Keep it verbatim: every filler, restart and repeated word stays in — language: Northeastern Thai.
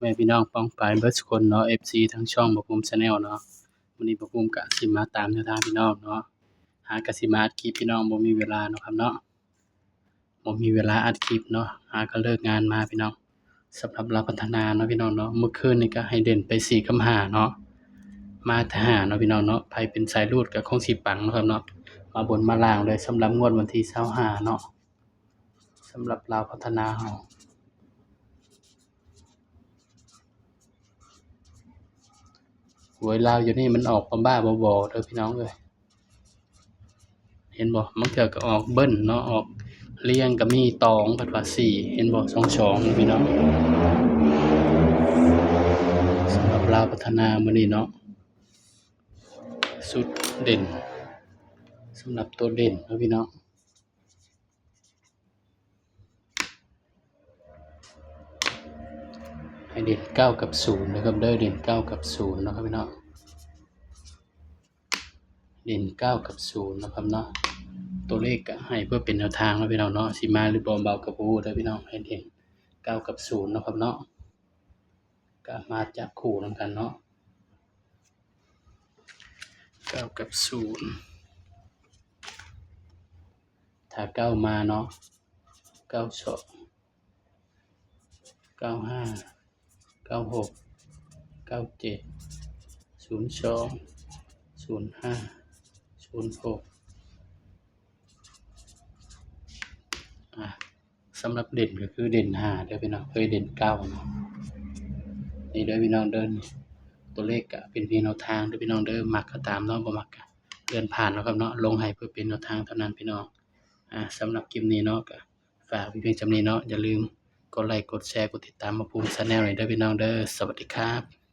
ม่พี่น้องป้องปายเบิดสุคนเนาะ เอฟซี ทางช่องบ่าวภูมิ Channel เนาะ มื้อนี้บ่าวภูมิกะสิมาตามแนวทางพี่น้องเนาะ หากะสิมาอัดคลิปพี่น้องบ่มีเวลาเนาะครับเนาะ บ่มีเวลาอัดคลิปเนาะ หากะเลิกงานมาพี่น้อง สำหรับลาวพัฒนาเนาะพี่น้องเนาะ เมื่อคืนนี้กะให้เด่นไปสี่กับห้าเนาะ มาแต่ห้าเนาะพี่น้องเนาะ ไผเป็นสายรูดกะคงสิปังเนาะครับเนาะ มาบนมาล่างเลยสำหรับงวดวันที่ซาวห้าเนาะ สำหรับลาวพัฒนาเฮา หวยลาวอยู่นี่มันออกบ้าๆบอๆเด้อพี่น้องเอ้ย เห็นบ่ บางเทื่อก็ออกเบิ้ลเนาะ ออกเรียงก็มีตอง ผัดว่าสี่ เห็นบ่ สองสอง พี่น้อง สำหรับลาวพัฒนามื้อนี้เนาะ ชุดเด่น สำหรับตัวเด่นเนาะพี่น้อง ให้เด่นเก้ากับศูนย์นะครับเด้อ เด่นเก้ากับศูนย์นะครับพี่น้อง เด่นเก้ากับศูนย์นะครับเนาะ ตัวเลขก็ให้เพื่อเป็นแนวทางนะพี่น้องเนาะ สิมาหรือบ่เบากับผู้เด้อพี่น้อง ให้เด่นเก้ากับศูนย์นะครับเนาะ ก็มาจับคู่นำกันเนาะ เก้ากับศูนย์ ถ้าเก้ามาเนาะ เก้าสอง เก้าห้า เก้าหก เก้าเจ็ด ศูนย์สอง ศูนย์ห้า ศูนย์หก อ่ะ สำหรับเด่นก็คือเด่นห้าเด้อพี่น้อง เอ้ย เด่นเก้าเนาะ นี่เด้อพี่น้องเด้อ ตัวเลขก็เป็นเพียงแนวทางเด้อพี่น้องเด้อ มักก็ตามเนาะ บ่มักก็เลื่อนผ่านเนาะครับเนาะ ลงให้เพื่อเป็นแนวทางเท่านั้นพี่น้อง อ่า สำหรับคลิปนี้เนาะ ก็ฝากไว้เพียงส่ำนี้เนาะ อย่าลืมกดไลค์ กดแชร์ กดติดตามบ่าวภูมิ Channel ให้เด้อพี่น้องเด้อ สวัสดีครับ